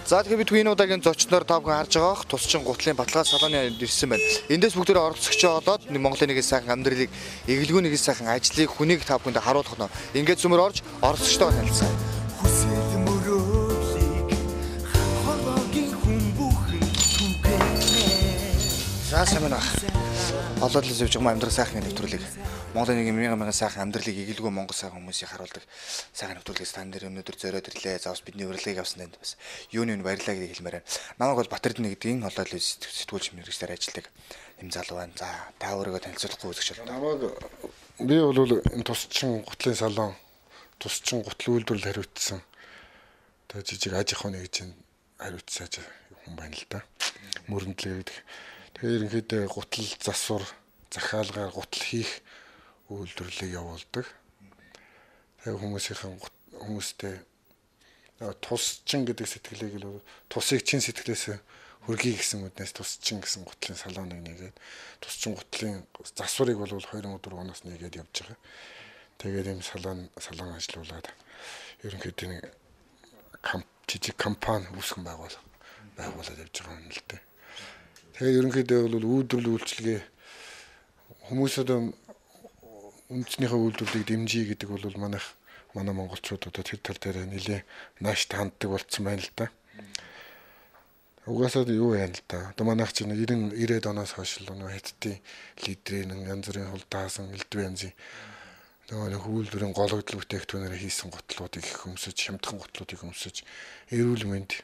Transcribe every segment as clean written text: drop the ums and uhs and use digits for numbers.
За тэгэхээр бид энэ удаагийн зочноор та бүхэн харж байгаа тусчин гутлын баталгаа салоны ирсэн байна. Эндээс бүгдээрээ оролцогчоо олоод Монголын нэгэн сайхан амьдралыг, эгэлгүй нэгэн сайхан ажлыг, хүнийг та бүхэнд харуулах нь. Ингээд зүмэр орж оролцогчтойгоо танилцъя. Хүсэл мөрөөдлийг хорвоогийн хүн бүхэн түгээнэ. За сайн байна. Олоод л явж байгаа амьдрал сайхан нэвтрүүлэг. Монголын нэг мянган мянган сайхан амьдралыг эгэлгүй Монгол сайхан хүмүүсийг харуулдаг сайхан нэвтрүүлгээс тань дээр өнөөдөр зориод ирлээ. За бас бидний урилгыг авсан танд бас юуны үн баярлалаа гэдгийг хэлмээр байна. Намайг бол Батэрдэнэ гэдгийн олоод л сэтгүүлч мэргэжлээр ажилладаг юм залуу байна. За та өөрийгөө танилцуулахгүй үзэгч боллоо. Намайг би бол энэ тусчин гутлын салон, тусчин гутал үйлдвэрлэл хариуцсан. Тэгээ жижиг аж ахуйн нэгж хариуцсан хүн байна л да. Мөрөндлөө гэдэг. Тэгээ ерөнхийдөө гутал засвар, захиалгаар гутал хийх үйлдвэрлэлийг явуулдаг. Тэгээ хүмүүсийн хүмүүстэй тусчин гэдэг сэтгэлийг л тусыг чин сэтгэлээс хөргий гэсэн үднээс тусчин гэсэн гутлын салоныг нэгээд тусчин гутлын засварыг бол 2004 оноос нэгээд явж байгаа. Тэгээд ийм салон ажилуулад ерөнхийдөө нэг жижиг компани үүсгэн байгуулад явж байгаа юм л дээ. Тэгээд ерөнхийдөө бол үйлдвэрлэл үйлчилгээ хүмүүс одоо үндснийхээ үйлдвэрлэлийг дэмжиж гэдэг бол манай монголчууд одоо тэр тал дээр нэлээ нааш ханддаг болцсон байна л да. Угаасаа юу юм л да. Одоо манайх чинь 90-ад оноос хойш л нөгөө хятадын лидрийн янз бүрийн хулдаасан элдв янзын нөгөө нэг үйлдвэрийн гологдол бүтээгдэхүүнээр хийсэн гутлуудыг их өмсөж, хямдхан гутлуудыг өмсөж эрүүл мэнд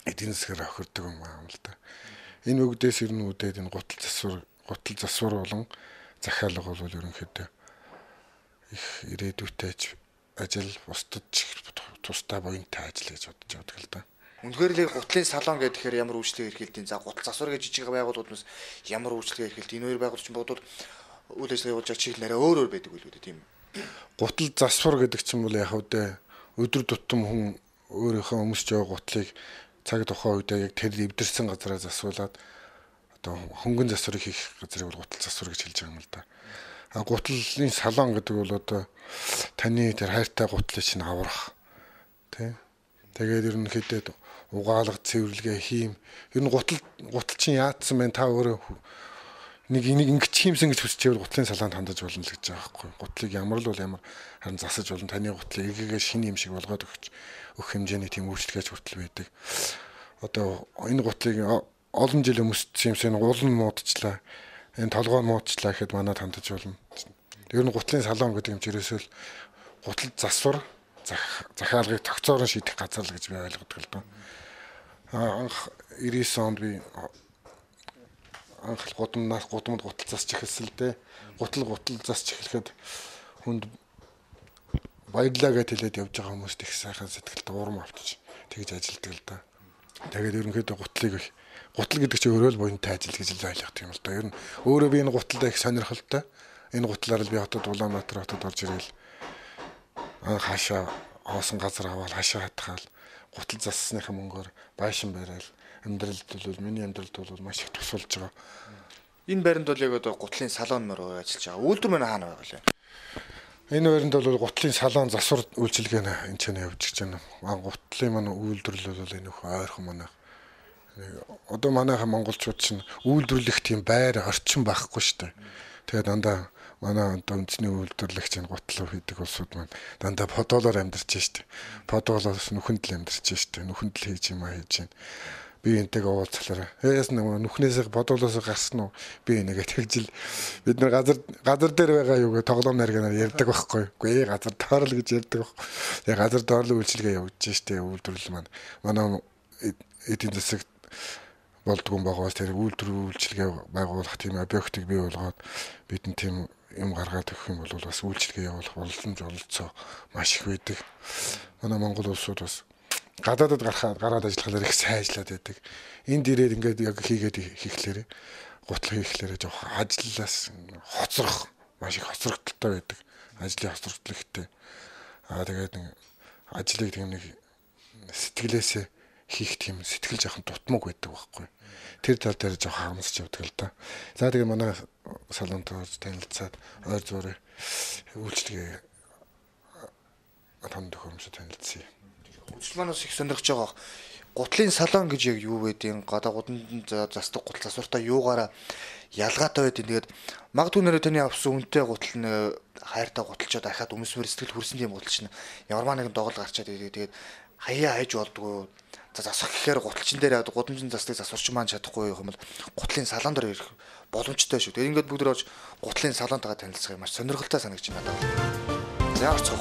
эдийн засгаар хохирдог юм аа л да. Энэ бүгдээс ер нь үүдээд энэ гутал засвар болон захиалга бол ерөнхийдөө их ирээдүйтэй ажил, бусдад тусдаа буянтай ажил гэж бодож явдаг л да. Үнэхээр л гутлын салон гэхээр ямар үйлчлэг эрхэлдэг? За гутал засвар гэж жижиг байгууллагууд ямар үйлчлэг эрхэлдэг? Энэ хоёр байгууллагч бодвол үйл ажиллагаа явуулж байгаа чиглэл арай өөр өөр байдаг үлээ дээ, тийм үү? Гутал засвар гэдэг чинь бол яг үдэ өдөр тутам хүн өөрийнхөө өмсөж байгаа гутлыг цаг тухайн үедээ яг тэр эвдэрсэн газараа засвуулаад одоо хөнгөн засварыг хийх газрыг бол гутал засвар гэж хэлж байгаа юм л да. А гутлын салон гэдэг бол одоо таны тэр хайртай гутлыг чинь аврах тий. Тэгээд ерөнхийдөө угаалга цэвэрлэгээ хийм. Ер нь гутал чинь яатсан бэ та өөрөө нэг ингэж хиймсэн гэж хүсч байвал гутлын салонд хандаж болно л гэж байгаа байхгүй. Гутлыг ямар л бол ямар харин засаж болно. Таны гутлыг эргээгээ шинэ юм шиг болгоод өгч өгөх хэмжээний тийм үйлчлэгээч хүртэл байдаг. Одоо энэ гутлыг олон жил өмссөн юмсан уул нь муудчлаа. Энэ толгой нь муудчлаа гэхэд манад хандаж болно. Ер нь гутлын салон гэдэг юм чи ерөөсөө л гутал засвар захиалгыг тогтоорон шийдэх газар л гэж би ойлгодог л доо. Анх 99 онд би анх гудамнаас гудамд гутал засч эхэлсэн л дээ. Гутал засч эхлэхэд хүнд баярлаа гэж хэлээд явж байгаа хүмүүст их сайхан сэтгэлд урам авчиж тэгж ажилдаг л да. Тэгээд ерөнхийдөө гутал гэдэг чинь өөрөө л буянтай ажил гэж л ойлгох юм л да. Ер нь өөрөө би энэ гуталдаа их сонирхолтой. Энэ гутлаар л би хотод Улаанбаатар хотод орж ирэл хаашаа хоосон газар аваад хаашаа хатгаал гутал зассныхаа мөнгөөр байшин барайл амьдралд бол миний амьдралд бол маш их тусалж байгаа. Энэ байранд бол яг одоо гутлын салон мөр ажиллаж байгаа. Үйлдвэр мөн хаана байгаа вэ? Энэ байранд бол гутлын салон засвар үйлчилгээ энэ ч явж гэж байна. Гутлын маань үйлдвэрлэл бол энэ их ойрхон манай. Одоо манайхан монголчууд чинь үйлдвэрлэх тийм байр орчин байхгүй шүү дээ. Тэгээ дандаа манай одоо үндэсний үйлдвэрлэгч энэ гутал хийдэг улсууд маань дандаа подолоор амьдарч штэ. Подолоос нүхэнд л амьдарч штэ. Нүхэнд л хийж юм а хийж юм. Би энтэйг уулзлаараа. Яасан нэг нүхнээсээ подолоос гарсан уу? Би энийгээ тэгжил бид нар газар дээр байгаа юугаа тоглоом наргаанаар ярьдаг байхгүй. Үгүй газар доор л гэж ярьдаг байхгүй. Тэгээ газар доор л үйлчилгээ явуулж штэ. Үйлдвэрлэл маань манай эдийн засаг болдгоо байгаас тэр үйлдвэр үйлчилгээ байгуулах тийм объектыг бий болгоод бидний тийм юм гаргаад өгөх юм бол бас үйлчилгээ явуулах боломж оролцоо маш их байдаг. Манай Монгол улсууд бас гадаадад гараад ажиллахлаар их сайн ажиллаад байдаг. Энд ирээд ингээд яг хийгээд хийхлээрээ гутал хийхлээрээ жоох ажиллаас хоцрох маш их хоцрогдолтой байдаг. Ажлын хоцрогдол ихтэй. Аа тэгээд нэг ажлыг тийм нэг сэтгэлээсээ хийх тийм сэтгэл жоохон дутмаг байдаг байхгүй. Тэр тал дээр жоохон харамсч явдаг л да. За тэгээ манай салонт орж танилцаад ойр зуурын үйлчилгээ том төхөөрөмжөд танилцъя. Үзэл манаас их сонирхож байгаа. Гутлын салон гэж яг юу байдیں۔ Гадаа гудамд застдаг гутал засвартаа юугаараа ялгаатай байдیں۔ Тэгээд магадгүй нэрээ таны авсан үнэтэй гутал нь хайртай гуталчаад ахаад өмсмөр сэтгэл хүрсэн тийм гутал чинь ямармаа нэгэн догол гарчаад тэгээд тэгээд хаяа хайж болдгоо. За засах гэхээр гуталчин дээр яадаг гудамжин застыг засварч маань чадахгүй юм бол гутлын салон дээр ирэх боломжтой шүү. Тэгээд ингээд бүгд орж гутлын салонтойгоо танилцах юм маш сонирхолтой санагч надад. За орцгоо.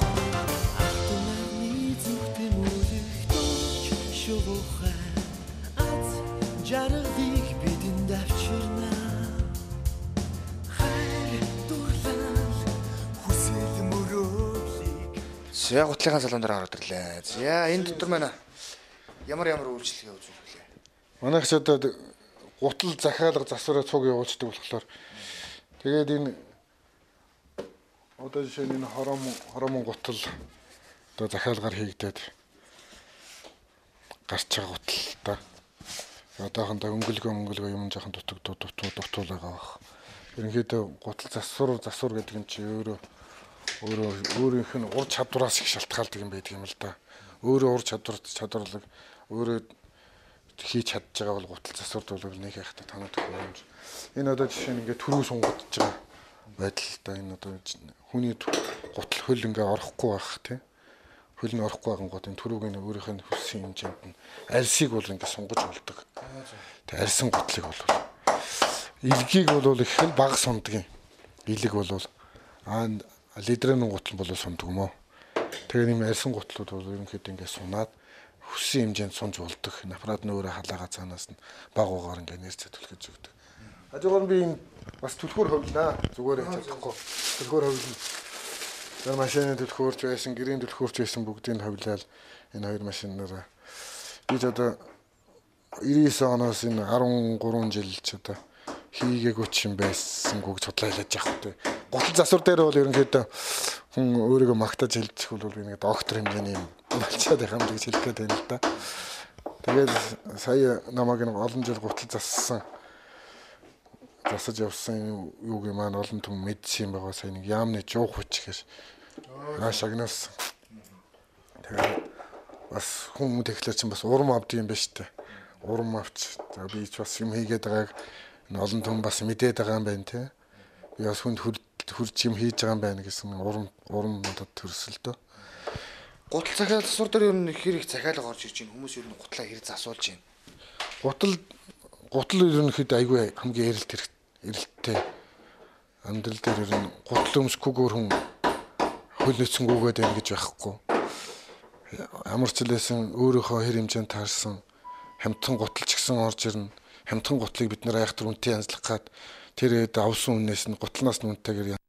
Жаргалыг бидэнд авчирна. Хайр дурлал хүсэл мөрөөдлийг. За гутлынхаа салон дээр ороод ирлээ. За энэ дотор маань ямар ямар үйлчилгээ үзүүлэх вэ? Манайх ч одоо гутал захиалга засвараа цуг явуулцдаг болохоор тэгээд энэ одоо жишээ нь энэ хоромон гутал одоо захиалгаар хийгдээд гарч байгаа гутал та. Одоохондоо өнгөлгөө юм жоохон дутуу байгаа бах. Ерөнхийдөө гутал засвар гэдэг нь чи өөрөө өөрийнх нь ур чадвараас их шалтгаалдаг юм байдаг юм л да. Өөрөө ур чадварлаг өөрөө хийж чадж байгаа бол гутал засвард бол нэг яхта танаад төхөөрөмж. Энэ одоо жишээ нь ингээд түрүү сунгадж байгаа байдал л да. Энэ одоо хүний гутал хөл ингээ орохгүй байх тий. Хөл нь орохгүй байгангууд энэ түрүүг нь өөрийнх нь хүссэн хэмжээнд нь альсыг бол ингээ сунгаж болдог. Тэг альсан гутлыг бол илгийг бол их л баг сундаг юм. Илэг бол аа лидрэн гутал бол сундаг юм уу. Тэгээ ийм альсан гутлууд бол ерөнхийдөө ингээ сунаад хүссэн хэмжээнд сунж болдог. Напраад нь өөрөө халаагаа цаанаас нь баг угаар ингээ нэрцээ түлхэж өгдөг. Хажуугаар нь би энэ бас түлхүүр ховлоо. Зүгээр чадахгүй. Түлхүүр ховлно. Тэр машины түлхүүрч байсан, гэрийн түлхүүрч байсан бүгдийг ховлоод энэ хоёр машинаараа би ч одоо 99 оноос энэ 13 жил ч одоо хийгээгүй ч юм байсангүй гэж судлаа хийж явах хэрэгтэй. Гутал засвар дээр бол ерөнхийдөө хүн өөрийгөө магтаж хэлчих бол би нэг доктор хэмжээний юм болчиход байх юм гэж хэлэх гээд байна л да. Тэгээд сая намайг нэг олон жил гутал зассан засаж явсан юуг маань олон түн мэдсэн юм байгаа. Сая нэг яамны жуух хүч гэж шагнуулсан. Тэгээд бас хүн тэгэхээр чинь бас урам авд юм байна шүү дээ. Урам авч за би ч бас юм хийгээд байгааг олон түн бас мэдээд байгаа юм байна те. Би бас хүнд хурж юм хийж байгаа юм байна гэсэн урам надад төрсөн л дөө. Гутал захиал засвар дээр ер нь хэр их захиалга орж ирж байна. Хүмүүс ер нь гутлаа хэр засуулж байна. Гутал ерөнхийдөө айгүй хамгийн эрэлттэй амьдрал дээр ер нь гутал өмсөхгүйгээр хүн хөл нөцөнгүүгээд байна гэж байхгүй. Ямар ч хэлсэн өөрийнхөө хэр хэмжээнд таарсан хямдхан гутал ч гэсэн орж ирнэ. Хямдхан гутлыг бид нэр айхтар үнэтэй янзлах гад тэр авсан үнээс нь гутлнаас нь үнэтэйгээр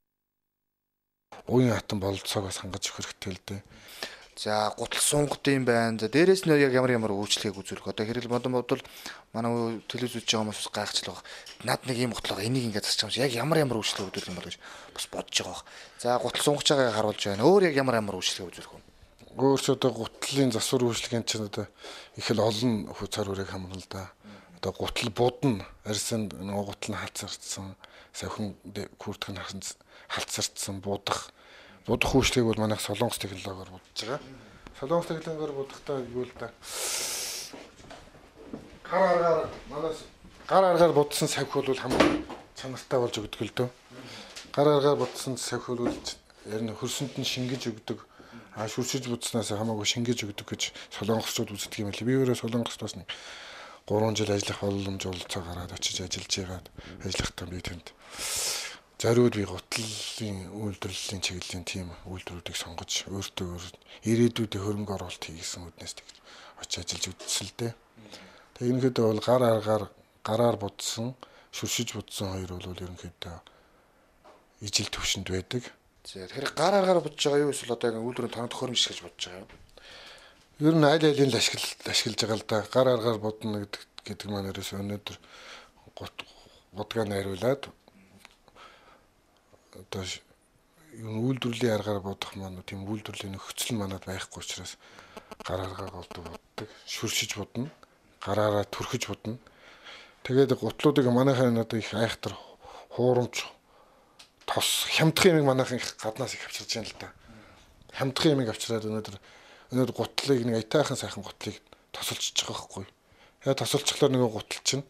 уян хатан бололцоогоо хангаж өгөх хэрэгтэй л дээ. За гутал сунгад юм байна. За дээрэс нь яг ямар ямар үйлчлэгийг үзүүлэх. Одоо хэрэг модон бодвол манай телевиз үзэж байгаа хүмүүс гайхчлаа. Над нэг юм гутал байгаа. Энийг ингээд засчих юм шиг яг ямар ямар үйлчлэг үзүүлэх юм бол гэж бас бодож байгаа бох. За гутал сунгаж байгааг харуулж байна. Өөр яг ямар ямар үйлчлэг үзүүлэх вэ? Өөр ч одоо гутлын засвар үйлчлэгийн чинь одоо их л олон цар хүрээг хамрна л да. Одоо гутал будна, арьсан нөгөө гутал нь халцарцсан, савхин күрдэх нь халцарцсан будах. Будах үйлчлэгийг бол манайх Солонгос технологиор будаж байгаа. Солонгос технологиор будахдаа юу л да. Гар аргаар манаас гар аргаар будсан савхи бол хамгийн чанартай болж өгдөг л дөө. Гар аргаар будсан савхи бол ер нь хөрсөнд нь шингэж өгдөг. А шүршиж будснаас хамаагүй шингэж өгдөг гэж солонгосчууд үздэг юм лээ. Би өөрөө солонгост бас нэг 3 жил ажиллах боломж олцоо гараад очиж ажиллаж байгаад ажиллахдаа би тэнд зориуд би гутлын үйлдвэрлэлийн чиглэлийн тийм үйлдвэрүүдийг сонгож өөртөө өөр ирээдүйдээ хөрөнгө оруулалт хийсэн үднээс тэгж очиж ажиллаж үзсэн л дээ. Тэгээ ерөнхийдөө бол гар аргаар гараар будсан, шүршиж будсан хоёр бол ерөнхийдөө ижил төвшөнд байдаг. За тэгэхээр гар аргаар будж байгаа юу эсвэл одоо яг үйлдвэрийн тоног төхөөрөмж гэж будж байгаа юу? Ер нь аль алийг л ашиглаж байгаа л да. Гар аргаар будна гэдэг маань ерөөсөө өнөөдөр будгаа найруулад одоо юу үйлдвэрлэлийн аргаар бодох маань тийм үйлдвэрлэлийн нөхцөл манад байхгүй учраас Гар аргаар голдуу буддаг, шүршиж будна, гараараа түрхэж будна. Тэгээд гутлуудыг манайхаа одоо их айхтар хуурамч тос хямдхан юмыг манайхан их гаднаас их авчирч байна л да. Хямдхан юмыг авчираад өнөөдөр гутлыг нэг аятайхан сайхан гутлыг тосолчихж байгаа байхгүй. Тэгээ тосолчихлоор нөгөө гутал чинь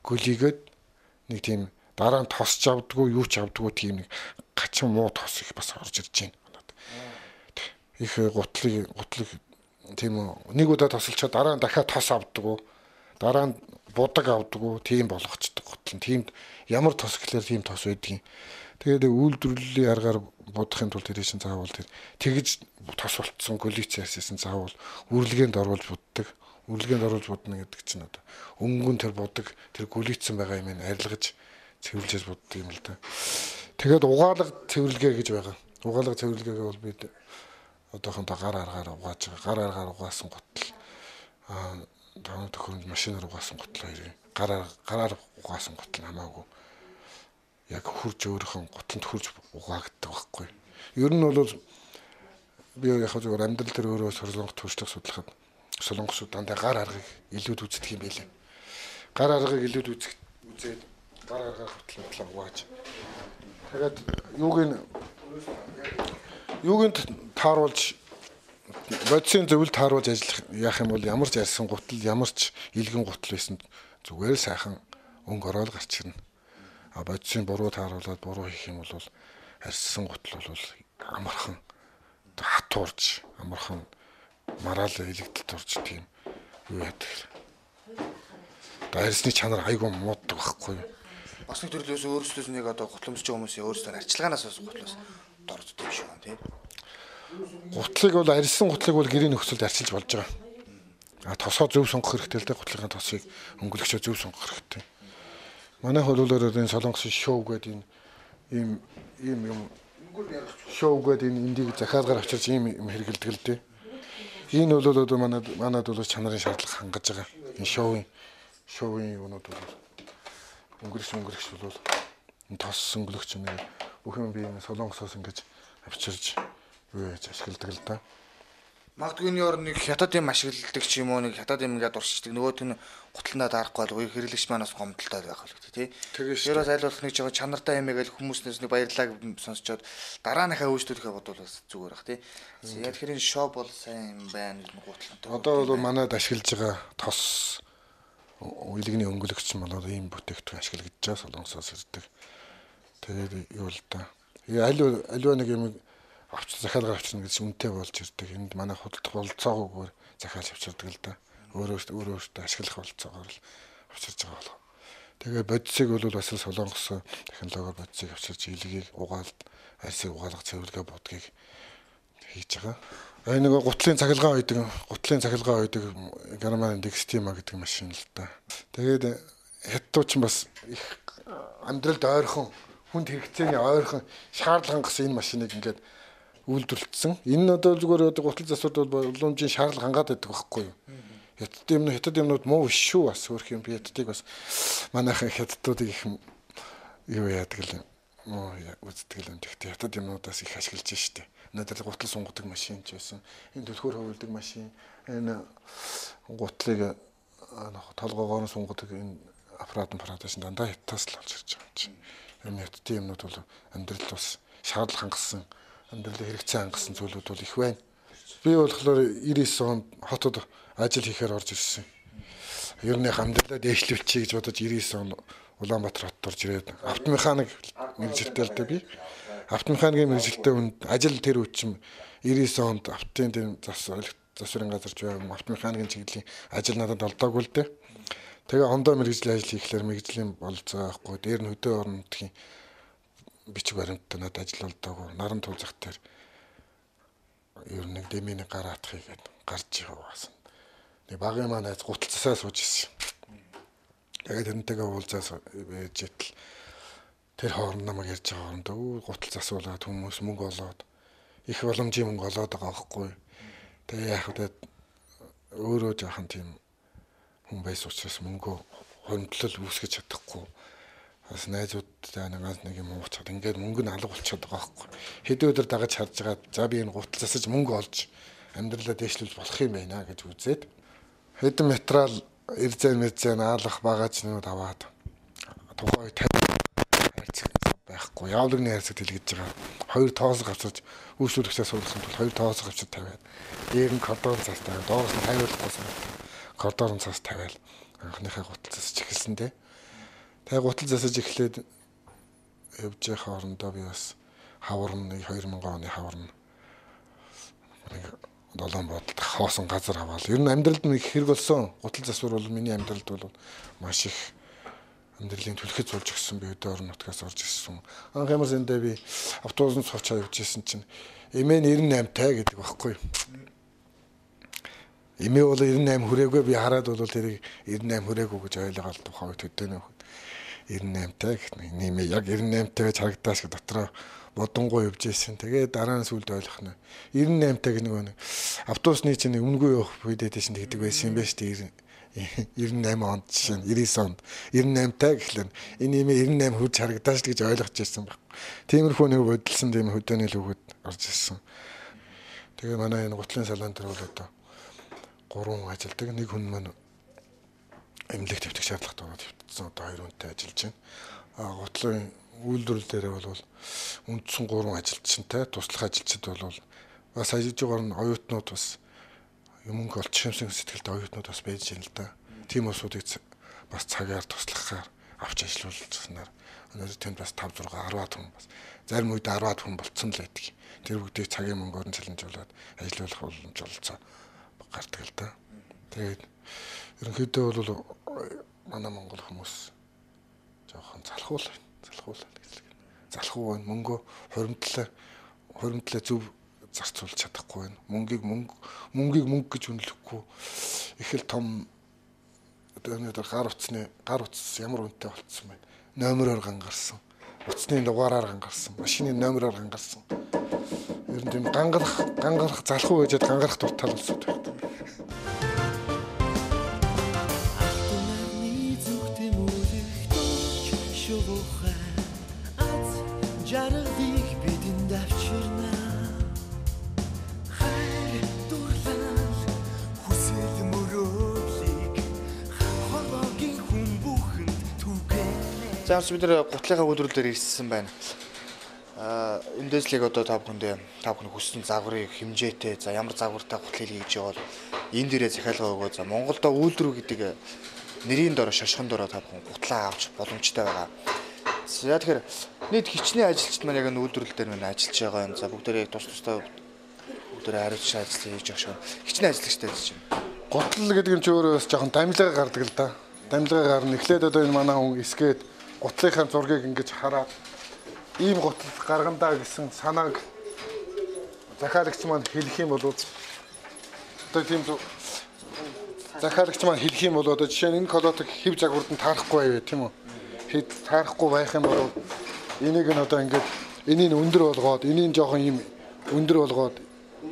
гөлийгээд нэг тийм дараа нь тосч авдггүй юу ч авдггүй тийм нэг гачин муу тос их бас орж ирж байна. Их гутлыг тийм нэг удаа тосолчоод дараа нь дахиад тос авдггүй, дараа нь будаг авдггүй тийм болгочдөг гутал. Тийм ямар тос гэхлээр тийм тос байдгийн. Тэгээд үйлдвэрлэлийн аргаар будахын тулд тэр шин заавал тэр тэгж тос болцсон гөлийц ярьсан заавал үрэлгээнд оруулж буддаг. Үрэлгээнд оруулж будна гэдэг чинь одоо өнгөн тэр будаг тэр гөлийцсэн байгаа юм арилгаж цэвэрлжээс буддаг юм л да. Тэгээд угаалга цэвэрлэгээ гэж байгаа. Угаалга цэвэрлэгээгээ бол бид одоохондоо гар аргаар угааж байгаа. Гар аргаар угаасан гутал тоон төхөөрөмж машинаар угаасан гутал хоёрын гараар угаасан гутал хамаагүй яг хурж өөрийнхөө гутланд хурж угаагддаг байхгүй. Ер нь бол би яг зөвхөн амьдрал дээр өөрөө солонгос туршлага судлахад солонгосууд дандаа гар аргыг илүүд үздэг юм байлээ. Гар аргыг илүүд үзээд гар аргаар гутлаа угааж. Тэгээд юуг нь тааруулж бодисын зөвлөлд тааруулж ажиллах яах юм бол ямар ч арьсан гутал, ямар ч илгэн гутал байсан зүгээр сайхан өнгө ороод гарч ирнэ. А бодисын буруу тааруулаад буруу хийх юм бол арьсан гутал бол амархан хатуурж, амархан мараал илэгдэлд орж тийм юу яадаг. Одоо арьсны чанар айгүй мууддаг байхгүй юу? Бас нэг төрлөөс өөрсдөөс нэг одоо гутал өмсөж байгаа хүмүүсийн өөрсдөө арчилгаанаас бас гутлаас дорддог юм шиг байна тийм. Гутлыг бол арьсан гутлыг бол гэрийн нөхцөлд арчилж болж байгаа. А тосоо зөв сонгох хэрэгтэй л дээ. Гутлын тосыг өнгөлөгчөө зөв сонгох хэрэгтэй. Манай хөлөөлөөр энэ солонгосын шоу гэдэг энэ ийм юм шоу гэдэг энэ эндийг захиалгаар авчирч ийм юм хэрэгэлдэг л дээ. Энэ бол одоо манад бол чанарын шаардлага хангаж байгаа. Энэ шоуын юунууд бол өнгөрөгч бол энэ тос өнгөлөгч юм бүх юм би энэ солонгосоос ингэж авчирч юу яаж ашигладаг л да. Магадгүй энэ ор нэг хятад юм ашигладаг ч юм уу, нэг хятад юм ингээд дуршигдаг. Нөгөөт нь гутландаа дарахгүй бол үе хэрэглэгч манаас гомдолтой байх бол тий. Тэр бас аль болох нэг жоо чанартай юм гээл хүмүүснээс нэг баярлалааг сонсчоод дараа нахаа өөрсдийнхөө бодвол бас зүгээр бах тий. Яг тэгэхээр энэ шоу бол сайн юм байна гутлантай. Одоо бол манад ашиглаж байгаа тос уйлгны өнгөлөгч болоод ийм бүтээгдэхүүн ашиглагдаж байгаа солонгосоос ирдэг. Тэгээд юу л да. Аливаа нэг юм авч захиалгаар авчирна гэж үнэтэй болж ирдэг. Энд манай худалдах бололцоогүйгээр захиалж авчирдаг л да. Өөрөө өөртөө ашиглах бололцоогоор л авчирж байгаа болох. Тэгээ бодисыг бол бас солонгос технологиор бодисыг авчирч илгийг угаалт, арьсыг угаалгах цэвэрлэгээ будгийг хийж байгаа. Энэ нөгөө гутлын цахилгаан үйдэг Германы Dextima гэдэг машин л да. Тэгээд хятадууд ч бас их амьдралд ойрхон, хүнд хэрэгцээний ойрхон шаардлага хангасан энэ машиныг ингээд үйлдвэрлэсэн. Энэ нь одоо зүгээр одоо гутал засвард бол уламжийн шаардлага хангаад байдаг байхгүй юу? Хятад юмнууд муу биш шүү бас хөөрх юм. Би хятадыг бас манайхан хятадуудыг их юу яадаг л муу үздэг л юм. Гэхдээ хятад юмнуудаас их ашиглаж штэ. Өнөөдөр гутал сунгадаг машин ч байсан. Энэ түлхүүр хөвөлдөг машин, энэ гутлыг толгоогоор нь сунгадаг энэ аппарат шин дандаа хятадаас л олж ирж байгаа юм чинь. Энэ хятадын юмнууд бол амьдрал бас шаардлага хангасан, амьдралын хэрэгцээ хангасан зүйлүүд бол их байна. Би болохоор 99 онд хотод ажил хийхээр орж ирсэн. Ер нь яг амьдралаа дээшлүүлчихье гэж бодож 99 он Улаанбаатар хотод орж ирээд автомеханик мэргэжилтэй л дээ би. Автомеханикийн мэргэжилтэй хүнд ажил тэр үе чинь 99 онд автын тийм засварын газарч байгаа автомеханикийн чиглэлийн ажил надад олдоогүй л дээ. Тэгээ ондоо мэргэжлийн ажил хийхлээр мэргэжлийн бололцоо байхгүй. Дээр нь хөдөө орон нутгийн бичиг баримттай надад ажил олдоогүй. Наран тул зах дээр ер нь нэг дэмэний гар атахыг гээд гарч яваасан. Нэг багын маань найз гутал засаа сууж ирсэн. Тэгээд тэрнтэйгээ уулзаа байж итэл тэр хооронд намайг ярьж байгаа хооронд гутал засуулаад хүмүүс мөнгө олоод их боломжийн мөнгө олоод байгаа байхгүй. Тэгээ яг вэ өөрөө жоохон тийм хүн байсан учраас мөнгө хөндлөл үүсгэж чадахгүй. Бас найзуудтай нэг ганц нэг юм уучаад ингээд мөнгө нь алга болчиход байгаа байхгүй. Хэдэн өдөр дагаж харж байгаа. За би энэ гутал засаж мөнгө олж амьдралаа дээшлүүлж болох юм байна гэж үзээд хэдэн материал эрзэн мэрзэн аалах багаажнууд аваад тухайн үед хайрцаг байхгүй. Явлагны хайрцаг дэлгэж байгаа. Хоёр тоосго авчирч үйлчлүүлэгчээ суулгахын тулд хоёр тоосго авчир тавиад дээр нь кордон цаас тавиад доороос нь хайруулахгүй санагдав. Кордон цаас тавиад анхныхаа гутал засаж эхэлсэн дээ. Тэгээ гутал засаж эхлээд явж байгаа хоорондоо би бас хаварна 2000 оны хаварна нэг долоон бодолд хоосон газар аваад ер нь амьдралд нэг хэрэг болсон. Гутал засвар бол миний амьдралд бол маш их амьдралын түлхэц болж өгсөн. Би өдөө орон нутгаас орж ирсэн. Анх ямар сэндээ би автобусанд суучаа явж исэн чинь эмээ 98 тай гэдэг багхгүй. Эмээ бол 98 хүрээгүй, би хараад бол тэрийг 98 хүрээгүй гэж ойлгоод тухайн үед өдөөний хөхөд 98 тай гэх нэмээ яг 98 тай гэж харагдааш дотроо бодонгоо явж исэн. Тэгээ дараа нь сүлд ойлгох нь 98 тай гэх нөгөө автобусны чинь өмнөгүй явах үедээ чинь тэгдэг байсан юм байна шүү дээ. 98 онд жишээ нь 99 онд 98 тай гэхлээр энэ юм 98 хүрч харагдааш гэж ойлгож ирсэн баг. Тиймэрхүү нэг бодилсан тийм хөдөөний л өгöd орж ирсэн. Тэгээ манай энэ гутлын салон дээр бол одоо 3 ажилдаг. Нэг хүн маань эмнэлэг твтэх шаардлагатай болоод твтсэн. Одоо 2 хүнтэй ажиллаж байна. А гутлын үйлдвэрлэл дээр бол үндсэн 3 ажилчинтай, туслах ажилчид бол бас ажиллаж байгаа нь оюутнууд бас мөнгө олчих юмсан сэтгэлтэй оюутнууд бас байж байна л да. Тийм улсуудыг бас цагаар туслахаар авч ажиллуулснаар өнөөдөр тэнд бас 5 6 10 хүн бас зарим үед 10 хүн болцсон л байдаг. Тэр бүгдийг цагийн мөнгөөр нь цалинжуулаад ажиллуулах боломж олцоо гардаг л да. Тэгээд ерөнхийдөө бол манай монгол хүмүүс жоохон залхуул гэж л. Залхуу байна. Мөнгөө хуримтлаа зөв зарцуулж чадахгүй байна. Мөнгийг мөнгө гэж үнэлэхгүй их л том одоо өнөөдөр гар утас ямар үнэтэй болцсон байна. Номероор гангарсан. Утасны дугаараар гангарсан. Машины номероор гангарсан. Ер нь тийм гангарах залхуу байжад гангарах дуртай улсууд байна. За бид нэр гутлынхаа үйлдвэрлэлээр ирсэн байна. Эндээс л яг одоо та бүхэндээ та бүхэн хүссэн загварын хэмжээтэй, за ямар загвартай гутал хийлгэе гэж явбал энэ дээрээ захиалга өгөө. За Монголдо үйлдвэр гэдэг нэрийн дороо шашхан дороо та бүхэн гутлаа авч боломжтой байгаа. За тэгэхээр нийт хичнээн ажилчид маань яг энэ үйлдвэрлэл дээр маань ажиллаж байгаа юм. За бүгдээрээ яг тус тусдаа бүгдээрээ хариуцсан ажил хийж байгаа шиг. Хичнээн ажиллагчтай байж байна. Гутал гэдэг юм чи өөрөө бас жоохон дамилга гардаг л да. Дамилга гарна. Эхлээд одоо энэ манай хүн эсгээд гутлынхаа зургийг ингэж хараад ийм гутал гаргандаа гэсэн санааг захиалагч маань хэлэх юм бол одоо тийм захиалагч маань хэлэх юм бол одоо жишээ нь энэ колотог хэв загвард нь таарахгүй байв тийм үү? Хэд таарахгүй байх юм бол энийг нь одоо ингээд энийг өндөр болгоод энийг жоохон ийм өндөр болгоод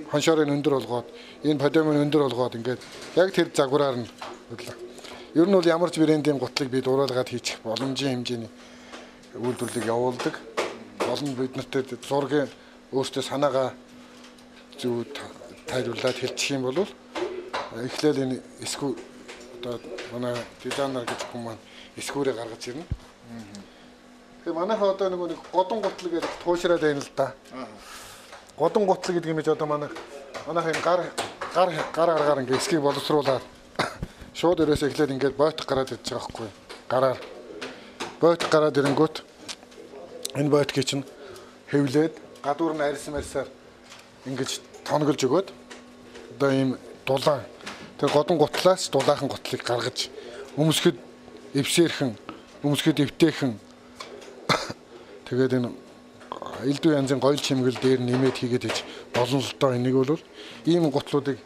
хоншоорыг өндөр болгоод энэ подиумыг өндөр болгоод ингээд яг тэр загвараар нь хөдлөө. Ер нь бол ямар ч брендийн гутлыг бид уруулгаад хийчих боломжийн хэмжээний үйлдвэрлэлийг явуулдаг. Олон бид нартэй зургийн өөртөө санаагаа зөв тайлбарлаад хэлчих юм бол эхлээл энэ эсгүү одоо манай дизайнер гэж хүн маань эсгүүрээ гаргаж ирнэ. Тэгээ манайхаа одоо нэг годон гутал гэж туушраад байна л да. Годон гутал гэдэг юм чи одоо манайхаа энэ гар гар аргаар ингээ эсгийг боловсруулаад шууд ерөөсөө эхлээд ингээд бойтох гараад ирж байгаа байхгүй. Гараар бойтох гараад ирэнгүүт энэ бойтгийг чинь хэвлээд гадуур нь арьсан марьсаар ингэж тоноглож өгөөд одоо ийм дулаан тэр годон гутлаас дулаахан гутлыг гаргаж өмсгöd эвсээрхэн өмсгöd эвтэйхэн тэгээд энэ элдв янзын гоёл чимгэл дээр нэмээд хийгээд иж болно л доо. Энийг бол ийм гутлуудыг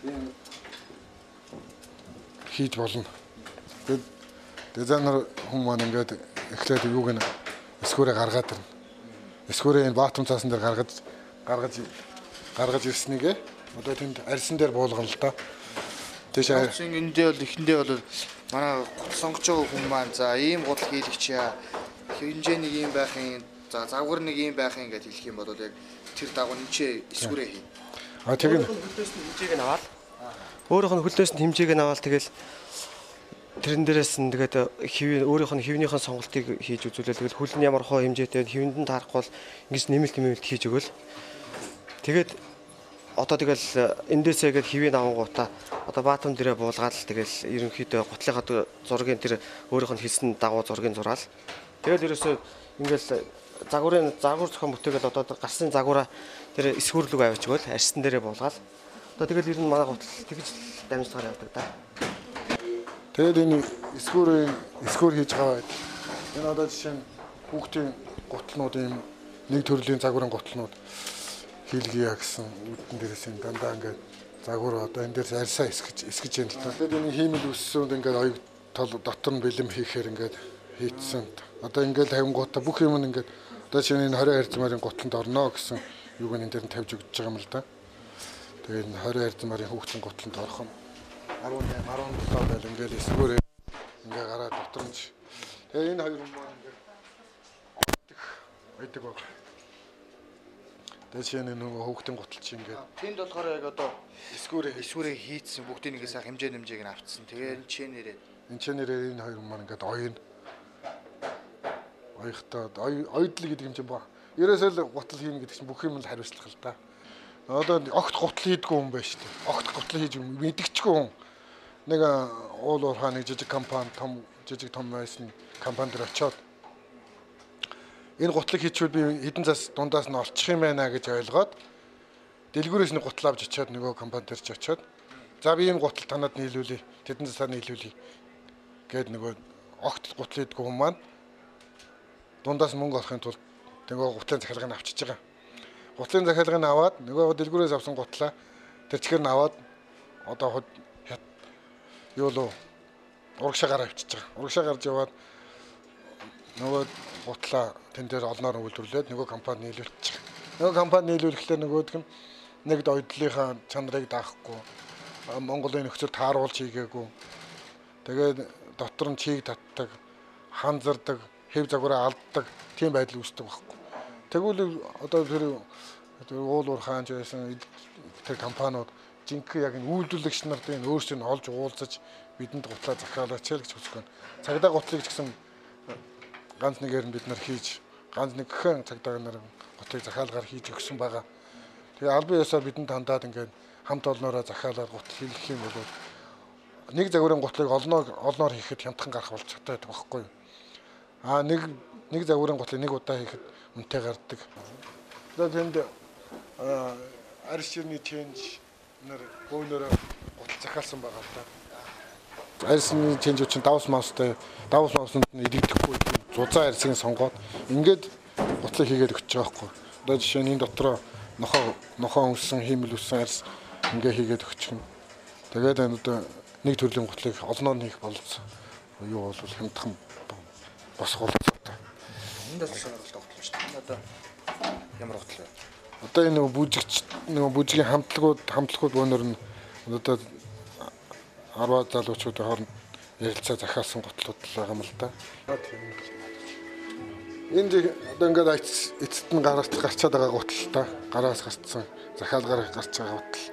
ийм хийж болно. Тэгээд дизайнер хүн маань ингээд эхлээд юуг нь эсгүүрээ гаргаад ирнэ. Эсгүүрээ энэ баатам цаасан дээр гаргаж ирснийгээ одоо тэнд арьсан дээр буулгана л да. Тэш эндээ бол эхэндээ бол манай гутал сонгож байгаа хүн маань за ийм гутал хийлгч яа хэмжээ нэг ийм байх юм, за загвар нэг ийм байх юм гэж хэлэх юм бол яг тэр дагуу ничээ эсгүүрээ хий. А тэг нь хөлөөс нь хэмжээг нь аваад өөрийнх нь хөлөөс нь хэмжээг нь аваад тэгэл тэрэн дээрээс нь тэгээд хэв өөрийнх нь хэвнийхэн сонголтыг хийж үзүүлээл тэгэл хөл нь ямар хоо хэмжээтэй хэвэнд нь таарахгүй бол ингэж нэмэлт хийж өгөөл. Тэгээд одоо тэгэл эндээсээ гээд хэвийн авангуудаа одоо баатам дээрээ буулгаад л тэгэл ерөнхийдөө гутлынхаа зургийн тэр өөрийнх нь хэлсэн дагуу зургийг зураал. Тэгэл ерөөсөө ингээл загварын загвар зохион бүтээгээл одоо гарсан загвараа тэр эсгүүрлэг авчиг бол арьсан дээрээ буулгаад одоо тэгэл ер нь манай гутал тэгж дамжлагаар явдаг да. Тэгээд энэ эсгүүр хийж байгаа байдал. Энэ одоо жишээ нь хүүхдийн гутлнууд ийм нэг төрлийн загварын гутлнууд хийлгийа гэсэн үүдэн дээрээс энэ дандаа ингээд загвар одоо энэ дээрс арьсаа эсгэж юм л та. Тэгээд энэ хиймэл үссүүд ингээд оёг тол дотор нь бэлэм хийхээр ингээд хийцсэн. Одоо ингээд тавингуудаа бүх юм ингээд одоо шинэ энэ 20 арзмарын гутланд орно гэсэн юуг энэ дээр нь тавьж өгч байгаа юм л да. Тэгээд энэ 20 арзмарын хүүхдийн гутланд орох нь 18 17 байл ингээд эсгүүрээ ингээд гараад дотор нь. Тэгээд энэ хоёр хүн маань ингээд ойдог баг. Тэгээд шинэ нөгөө хүүхдийн гутал чи ингээд тэнд болохоор яг одоо эсгүүрээ хийцсэн бүгдийг нэг сайхан хэмжээг нь авцсан. Тэгээд энэ ч нэрээ энэ хоёр хүн маань ингээд оёно. Оёхтой ойдл гэдэг юм чинь ба. Ерөөсөө л гутал хийнэ гэдэг чинь бүх юм л хариуцлага л да. Одоо огт гутал хийдгүү хүн байна шүү дээ. Огт гутал хийж мэдгчгүй хүн. Нэг уул уурхаа нэг жижиг компани том жижиг том байсан компани дээр очиод энэ гутлыг хийчихвэл би хэдэн зас дундаас нь олчих юм байна гэж ойлгоод дэлгүүрээс нэг гутал авч очиод нөгөө компани дээр ч очиод за би энэ гутал танад нийлүүлье. Тэдэн засаар нийлүүлье гэд нөгөө огт гутал хийдгүү хүн маань дундаас мөнгө олохын тулд нөгөө гутлын захиалгыг авчиж байгаа. Гутлын захиалгыг аваад нөгөө дэлгүүрээс авсан гутлаа тэр чигээр нь аваад одоо юу лөө урагшаа гараа авчиж байгаа. Урагшаа гарч яваад нөгөө гутлаа тэн дээр олноор үйлдвэрлээд нөгөө компани нийлүүлчих. Нөгөө компани нийлүүлэхлээр нөгөөдг нь нэгд ойдлынхаа чанарыг даахгүй, Монголын нөхцөл тааруулж хийгээгүй. Тэгээд дотор нь чийг татдаг, ханзардаг, хэв загвараа алддаг тийм байдал үүсдэг байхгүй. Тэгвэл одоо тэр уул уурхаанч байсан тэр компаниуд жинхэнэ яг энэ үйлдвэрлэгч нарын өөрсдөө нь олж уулзаж бидэнд гутлаа захиалаач л гэж хүсэх байна. Цагдаа гутлыг ч гэсэн ганц нэгээр нь бид нар хийж ганц нэг гхэн цагдаа нар гутлыг захиалгаар хийж өгсөн байгаа. Тэгээ албан ёсоор бидэнд хандаад ингээд хамт олноороо захиалаар гутал хийх юм бол нэг загварын гутлыг олноор хийхэд хямдхан гарах болцоотой байдаг байхгүй юу? А нэг загварын гутлыг нэг удаа хийхэд үнэтэй гардаг. Одоо тэнд арьс ширний ченж нар бөөнөрөө гутал захиалсан байгаа л да. Арьсны ченж чинь давс маустай, давс маусанд нь илэгдэхгүй зузаан арьсыг сонгоод ингээд гутлыг хийгээд өгч байгаа байхгүй. Одоо жишээ нь энэ дотроо нохоо өмссөн, хиймэл өссөн арьс ингээ хийгээд өгчих юм. Тэгээд энэ одоо нэг төрлийн гутлыг олноор нь хийх бололцоо. Юу бол хямдхан босох бололцоотой. Энд бас сонирхолтой гутал шүү дээ. Энэ одоо ямар гутал вэ? Одоо энэ нөгөө бүжигч нөгөө бүжгийн хамтлагууд бөөнөр нь одоо 10 залуучуудын хооронд ярилцаа захиалсан гутлууд л байгаа юм л да. Энд одоо ингээд эцэст нь гарчаад байгаа гутал та. Гараас гарцсан, захиалгаар гарч байгаа гутал.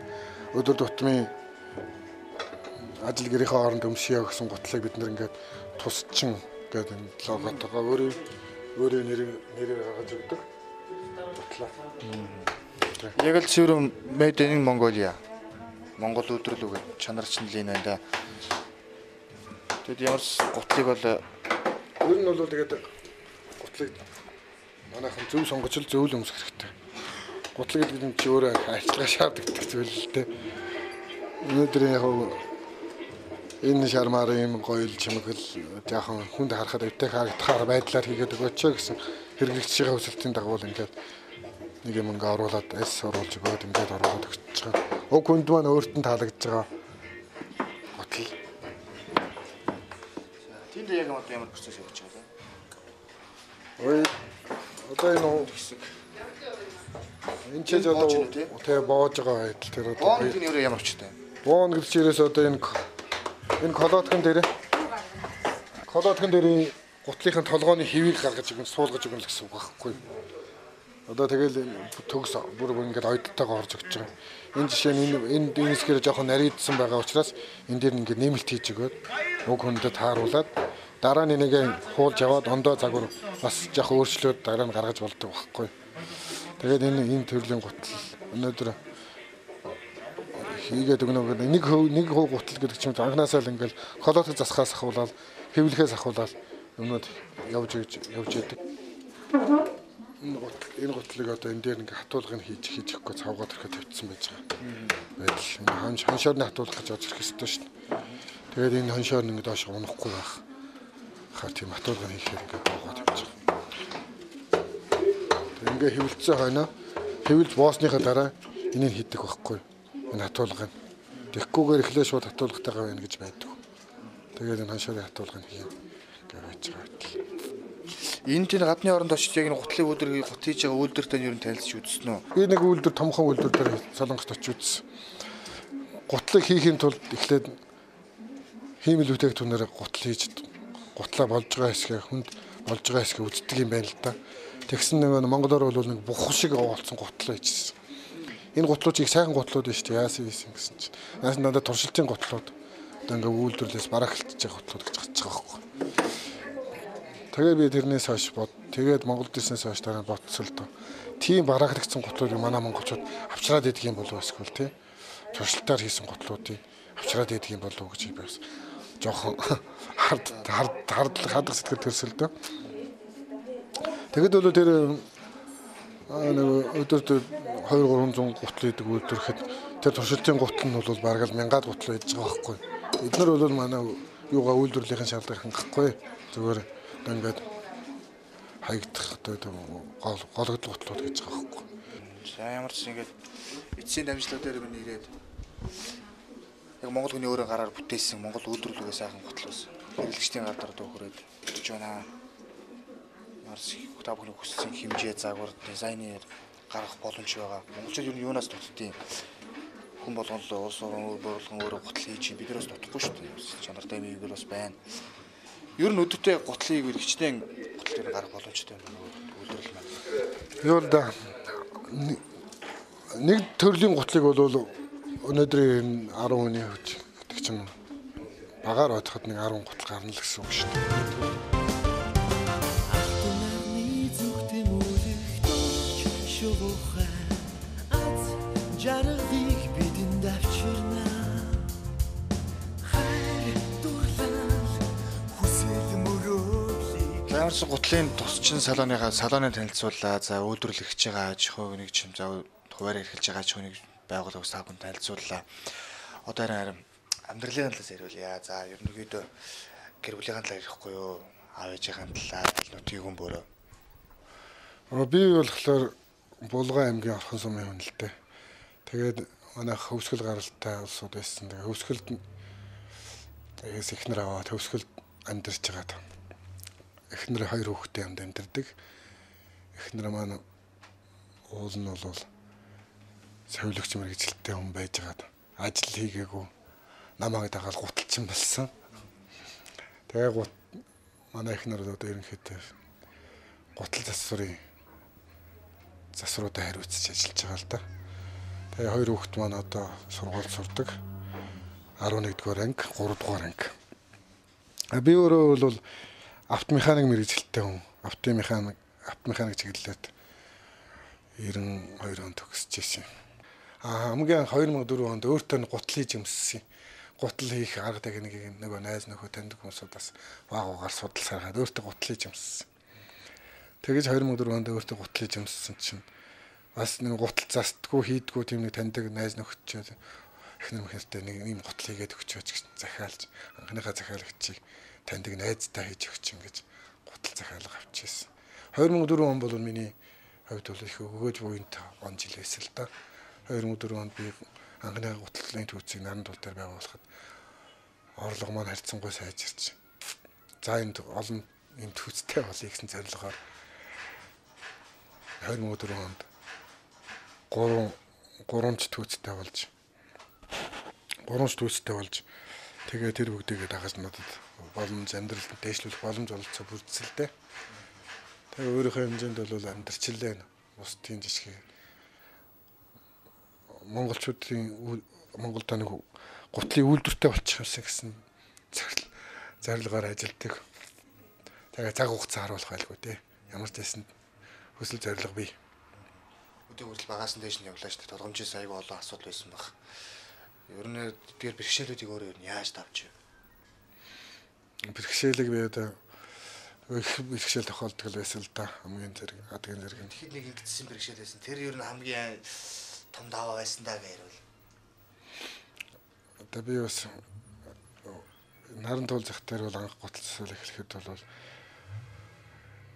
Өдөр тутмын ажил гэрийнхээ хооронд өмсөё гэсэн гутлыг бид нэр ингээд тусчин гэдэг энэ логотойгоо өөрийн нэрээр гаргаж өгдөг. Гутлаа. Яг л цэвэр Made in Mongolia. Монгол үйлдвэрлэл үг чанарч нь л энэ байна да. Тэгэд ямар гутлыг бол ер нь бол тэгээд гутлыг манайхан зөв сонгож л зөв л өмсөх хэрэгтэй. Гутлаг гэдэг нь чи өөрөө арчилгаа шаарддаг зүйл л дээ. Өнөөдөр яг энэ шармаар ийм гоё л чимэгэл жаахан хүнд харахад өвтэй харагдахаар байдлаар хийгээд өгөөч гэсэн хэрэглэгчийн хүсэлтийн дагуу ингээд нэг юм ингээ оруулаад эс оруулж өгөөд ингээд оруулаад өгч байгаа. Уг хүнд маань өөрт нь таалагдж байгаа гутал. Тэнд яг одоо ямар процесс явж байгаа вэ? Ой одоо энэ хэсэг. Энэ ч одоо тэгээ боож байгаа байдал тэр одоо боон гэдэг нь өөрөө ямар учиртай? Боон гэж чирээс одоо энэ колоодхон дээр гутлынхын толгооны хэвийг гаргаж өгнө, суулгаж өгнө гэсэн үг байхгүй юу? Одоо тэгэл төгс бүр ингээд ойдтойгоо орж өгч байгаа. Энэ жишээ нь энэ хэсгээр жоохон нарийдсан байгаа учраас энэ дээр ингээд нэмэлт хийж өгөөд уг хүндэд тааруулаад дараа нь энийг хуулж аваад ондоо загвар бас жоохон өөрчлөөд дараа нь гаргаж болдог байхгүй. Тэгээд энэ төрлийн гутал өнөөдөр хийгээд өгнө гэдэг нэг хувь гутал гэдэг чинь анхнаасаа л ингээд колотог засхаас ахуулаад хэвлэхээс ахуулаад юмнууд явж яадаг. Энэ гутлыг одоо энэ дээр ингээ хатуулгыг хийж өгөхгүй цавгаад ирэхэд тавьчихсан байж байгаа. Байдал. Энэ хоншоор нь хатуулах гэж орж ирэх ёстой шүү дээ. Тэгээд энэ хоншоор нь ингээ доош унахгүй байх. Хаа тийм хатуулгыг хийхээр ингээ боогоо тавьж байгаа. Тэгээд ингээ хэвлэлцэн хойноо хэвлж боосныхаа дараа энийг хийдэг байхгүй. Энэ хатуулгыг. Тэгхгүйгээр эхлээ шууд хатуулгатайгаа байна гэж байдаг. Тэгээд энэ хоншоорын хатуулгыг хийн гэж байж байгаа байдал. Энэ тийм гадны оронд очиж яг энэ гутлын үйлдвэр гут хийж байгаа үйлдвэртэй нь ер нь танилцж үзсэн үү? Би нэг үйлдвэр томхон үйлдвэр дээр Солонгост очиж үзсэн. Гутлыг хийхийн тулд эхлээд хиймэл бүтээгдэхүүнээр гутал хийж гутлаа болж байгаа хэсгээ хүнд болж байгаа хэсгээ үздэг юм байна л да. Тэгсэн нэг монголоор бол нэг бух шиг оолцсон гутлаа хийжсэн. Энэ гутлууд их сайхан гутлууд байна шүү дээ. Яасан хийсэн гэсэн чинь. Наас нь дандаа туршилтын гутлууд одоо ингээ үйлдвэрлээс барагтж байгаа гутлууд гэж гарч байгаа байхгүй. Тэгээ би тэрнээс хойш тэгээд Монголд ирснээс хойш дараа ботсон л доо. Тийм бараагдсан гутлуудыг манай монголчууд авчраад идэх юм болов эсвэл тий туршилтаар хийсэн гутлуудыг авчраад идэх юм болов уу гэж би бас жоохон хардах сэтгэл төрсөн л доо. Тэгэд бол тэр нэг өдөрт 2-300 гутал идэг үйлдвэрхэд тэр туршилтын гутал нь бол бараг л 1000 гутал идэж байгаа байхгүй. Эднэр бол манай юугаа үйлдвэрлэлийн шаардлага хангахгүй. Зүгээр ингээд хаягдах одоо гологдол гутлууд гэж байгаа байхгүй. За ямар ч ингээд эцсийн дамжлал дээр минь ирээд яг монгол хүний өөрөө гараар бүтээсэн монгол үйлдвэрлэгээ сайхан гутлаас хэрэглэгчдийн гар дээр дүүхрээд өтөж байна. Ямар ч та бүхний хүссэн хэмжээ, загвар, дизайнер гаргах боломж байгаа. Монголчууд ер нь юунаас дутдیں۔ Хүн болгон л улс орон болгон өөрөө гутал хийж бид нараас дутахгүй шүү дээ. Чанартай юм бол бас байна. Ер нь өдөртөө гутлыг хичнээн гутал дээр гарах боломжтой юм үйлдвэрлэл маань. Юу л да нэг төрлийн гутлыг бол өнөөдрийн 10 хүний хүч гэдэг чинь багаар бодоход нэг 10 гутал гарна л гэсэн үг шүү дээ. Ямар ч гутлын тусчин салооны танилцууллаа. За үйлдвэрлэгч байгаа аж ахуйг нэг чим за хуваарь эрхэлж байгаа аж ахуйг байгууллага та бүхэн танилцууллаа. Одоо харин амьдралын талаас яриулъя. За ерөнхийдөө гэр бүлийн талаар ярихгүй юу? Аав ээжийн талаар, нутгийн хүн бөөрөө. Би болохоор Булган аймгийн Орхон сумын хүн л дээ. Тэгээд манайх хөвсгөл гаралтай улсууд байсан. Тэгээд хөвсгөлд тэгээс эхнэр аваад хөвсгөлд амьдарч байгаа. Эхнэр хоёр хүүхэдтэй хамт амьдардаг. Эхнэр маань уул нь бол савилагч мэргэжилтэй хүн байж байгаад ажил хийгээгүй намайг дагаал гуталчин болсон. Тэгээ гут манай эхнэр одоо ерөнхийдөө гутал засварын засваруудаа хариуцж ажиллаж байгаа л да. Тэгээ хоёр хүүхэд маань одоо сургуульд сурдаг. 11-р анги, 3-р анги. Би өөрөө бол автомеханик мэргэжилтэй хүн. Автомеханик чиглэлээр 92 онд төгсөж ирсэн. Хамгийн анх 2004 онд өөртөө нь гутал хийж өмссөн. Гутал хийх арга техникийг нөгөө найз нөхөд таньдаг хүмүүсээс баг угаар судал саргаад өөртөө гутал хийж өмссөн. Тэгэж 2004 онд өөртөө гутал хийж өмссөн чинь бас нэг гутал застдаггүй хийдгүү тийм нэг таньдаг найз нөхөд ч эхнэр мөхөртэй нэг ийм гутал хийгээд өгчөөч гэж захиалж анхныхаа захиалагчийг таньдаг найздаа хийж өгч ингэж гутал захиалга авчихсан. 2004 он бол миний хувьд бол их өгөөж буянт он жил байсан л да. 2004 онд би анхны гутлын түүцийг наран тул дээр байгуулахад орлого маань харьцангуй сайжирч. За энд олон юм түүцтэй болъё гэсэн зорилгоор 2004 онд 3 түүцтэй болж тэгээ тэр бүгдийгээ дагаж надад боломж амьдралд дээшлүүлэх боломж олцоо бүрдсэн л дээ. Тэгээ өөрийнхөө хэмжээнд бол амьдрчлээ. Бусдын жишг монголчуудын Монголд нэг гутлын үйлдвэртэй болчих юмсан гэсэн зорилгоор ажилтдаг. Тэгээ цаг хугацаа харуулах байлгүй дээ. Ямар ч байсан хүсэл зорилго бий. Өдөө хүртэл багаас нь дээш нь явлаа шүү дээ. Толгомжээс аягүй олон асуудал байсан баг. Ер нь тэр бэрхшээлүүдийг өөрөө ер нь яаж давж вэ? Бэрхшээлийг би одоо их бэрхшээл тохиолддог байсан л да. Хамгийн зэрэг, адгийн зэрэг. Тэгэхэд нэг ингэдсэн бэрхшээл байсан. Тэр ер нь хамгийн том даваа байсан даа гэвэл. Одоо би бас Наран туул зах дээр бол анх гутал засвал эхлэхэд бол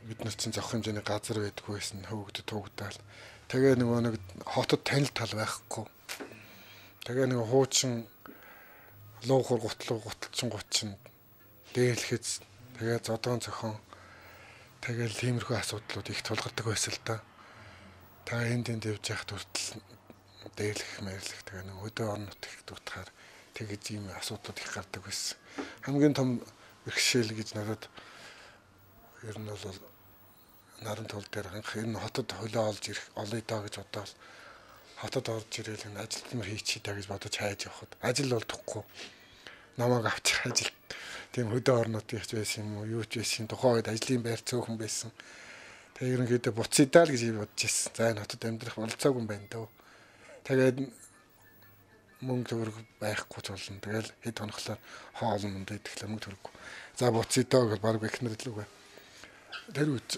бид нар чинь зохих хэмжээний газар байдгүй байсан, хөвгдөд туугдаал. Тэгээ нөгөө нэг хотод танил тал байхгүй. Тэгээ нөгөө хуучин луухур гутлуу гуталчин гучин дээрлэхэд тэгээ зодоон зохион тэгэл тиймэрхүү асуудлууд их тулгардаг байсан л да. Тэгээ энд энд явж байхад хүртэл дээрлэх мэрлэх тэгээ нэг өдөө орон нутаг дутахаар тэгэж ийм асуудлууд их гардаг байсан. Хамгийн том бэрхшээл гэж надад ер нь бол Наран туул дээр анх энэ хотод хөлөө олж ирэх олъё доо гэж бодоол хотод орж ирээл энэ ажил төмөр хийчихье даа гэж бодож хайж явхад ажил болдохгүй намайг авчих ажил тийм хөдөө орнууд их байсан юм уу юу ч байсан тухайн үед ажлын байр цөөхөн байсан. Тэгээ ерөнхийдөө буцъя даа л гэж бодож ирсэн. За энэ хотод амьдрах болцоогүй юм байна дөө. Тэгээд мөнгө төгрөг байхгүй ч болно. Тэгэл хэд хонохлоор хоол мөнд идэхлээ мөнгө төгрөг. За буцъя доо гэж баг ихнэр лүгэ. Тэр үед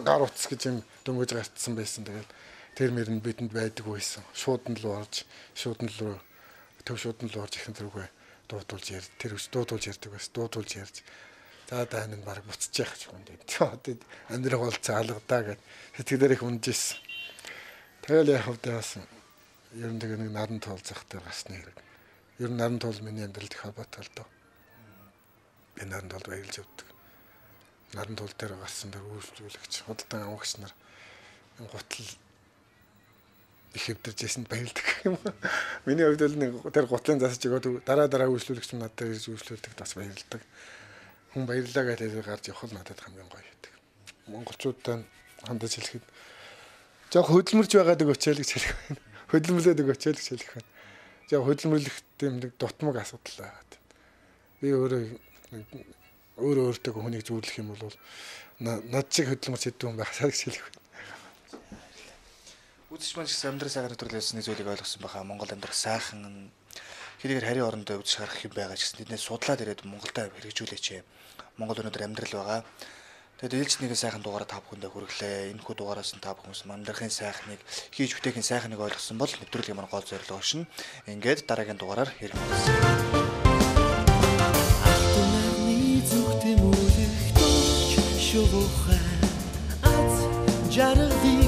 гар утас гэж юм дөнгөж гарцсан байсан. Тэгэл тэр мөр нь бидэнд байдаг байсан. Шуудан руу орж, шуудан руу төв шуудан руу орж ихэн зүрхээ дуудулж ярь. Тэр үс дуудулж ярьдаг байсан. Дуудулж ярьж. За дайн нь баг буцчих яах юм бэ. Одоо амьдрах болцоо алгадаа гэд сэтгэлээр их унж ирсэн. Тэгэл яах вэ бас ер нь тэгээ нэг Наран туул зах дээр гарсны хэрэг. Ер нь Наран туул миний амьдралд их холбоотой л доо. Би Наран туулд баярлж явдаг. Наран туул дээр гарсан дээр үйлчлүүлэгч, худалдан авагч нар гутал их хэвдэрж ясанд баярлдаг юм. Миний хувьд бол нэг тэр гутлын засаж өгөөд дараа үйлчлүүлэгч надад ирж үйлчлүүлдэг бас баярлдаг. Хүн баярлаа гэж гарч явах л надад хамгийн гоё байдаг. Монголчуудтай хандаж хэлэхэд жоох хөдөлмөрч байгаад өгөөч л гэж хэлэх байна. Хөдөлмөрлөөд өгөөч л гэж хэлэх байна. Жоох хөдөлмөрлөх тийм нэг дутмаг асуудал байгаад. Би өөрөө өөртөө хүнийг зүүрлэх юм бол над шиг хөдөлмөрч хэдэн хүн байхсаа гэж хэлэх байна. Үзэгч маань ч гэсэн амьдрал сайхан нэвтрүүлгээс нэг зүйлийг ойлгосон байхаа. Монгол амьдрах сайхан хэдийгээр харийн орондоо үзэж харах юм байгаа ч гэсэн тэднээс судлаад ирээд Монголдо хэрэгжүүлээч. Монгол өнөөдөр амьдрал байгаа. Тэгээд ээлж нэгэн сайхан дугаараа та бүхэндээ хүргэлээ. Энэхүү дугаараас нь та бүхэн амьдрахын сайхныг хийж бүтээхийн сайхныг ойлгосон бол нэвтрүүлгийн маань гол зорилго шин. Ингээд дараагийн дугаараар ирэх болсон. Алтан нарны зүгтэн үлэх тулч шувуухай аз жаргалыг